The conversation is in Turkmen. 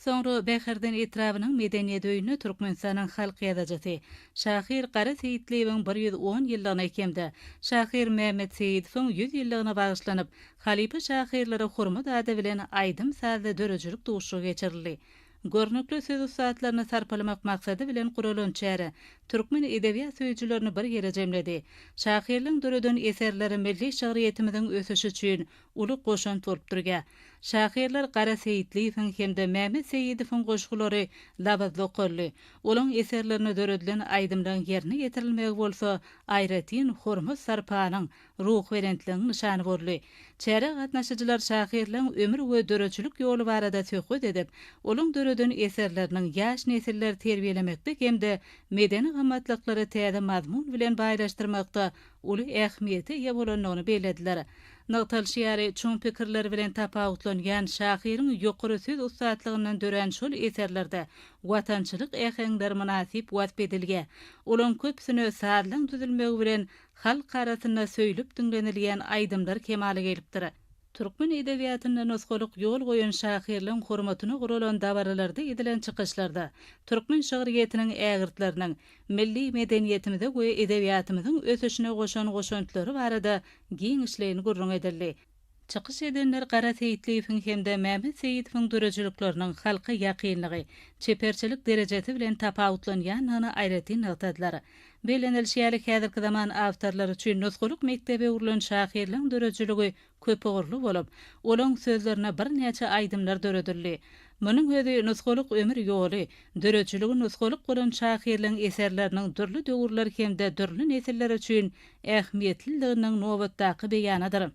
Soňra Bäherden etrabynyň Medeniýet öýünde Türkmenistanyň halk ýazyjysy, şahyr Gara Seýitliýewiň 110 ýyllygyna hem-de şahyr Mämmet Seýidowyň 100 ýyllygyna bagyşlanyp, halypa şahyrlara hormat ady bilen aýdym-sazly döredijilik duşuşygy geçirildi. Görnükli söz ussatlaryny sarpalamak maksady bilen guralan çäre türkmen edebiýat söýüjilerini bir ýere jemledi. Şahyrlaryň döreden eserleri milli şygryýetimiziň ösüşi üçin uly goşant bolup durýar. Şahyrlar Gara Seýitliýewiň hem-de Mämmet Seýidowyň goşgulary labyzly okaldy. Olaň eserlerine döredilen aýdymlaryň ýerine ýetirilmegi bolsa aýratyn hormat-sarpanyň, ruhubelentligiň nyşany boldy. Çärä gatnaşyjylar şahyrlaryň ömür we döredijilik ýoly barada söhbet edip, olaň döreden eserleriniň ýaş nesilleri terbiýelemekde hem-de medeni gymmatlyklary täze mazmun bilen baýlaşdyrmakda uly ähmiýete eýe bolandygyny bellediler. Nygtalyşy ýaly, çuň pikirleri bilen tapawutlanýan şahyryň ýokary söz ussatlygyndan dörän şol eserlerde watançylyk äheňleri mynasyp wasp edilýär. Olaň köpüsine sazlaň düzülmegi bilen halk arasynda söýlüp diňlenilýän aýdymlar kemala gelipdir. Türkmen edebiýatynda nusgalyk ýol goýan şahyrlaryň hormatyna guralan dabaralarda edilen çykyşlarda türkmen şygryýetiniň ägirtleriniň milli medeniýetimize we edebiýatymyzyň ösüşine goşan goşantlary barada giňişleýin gürrüň edildi. Çykyş edenler Gara Seýitliýewiň hem-de Mämmet Seýidowyň döredijilikleriniň halka ýakynlygy, çeperçilik derejesi bilen tapawutlanýandygyny aýratyn nygtadylar. Bellenilişi ýaly, häzirki zaman awtorlary üçin nusgalyk mekdebe öwrülen şahyrlaryň döredijiligi köpugurly bolup, olaň sözlerine birnäçe aýdymlar döredildi. Munuň özi nusgalyk ömür ýoly, döredijiligi nusgalyk bolan şahyrlaryň eserleriniň dürli döwürler hem-de dürli nesiller üçin ähmiýetliliginiň nobatdaky beýanydyr.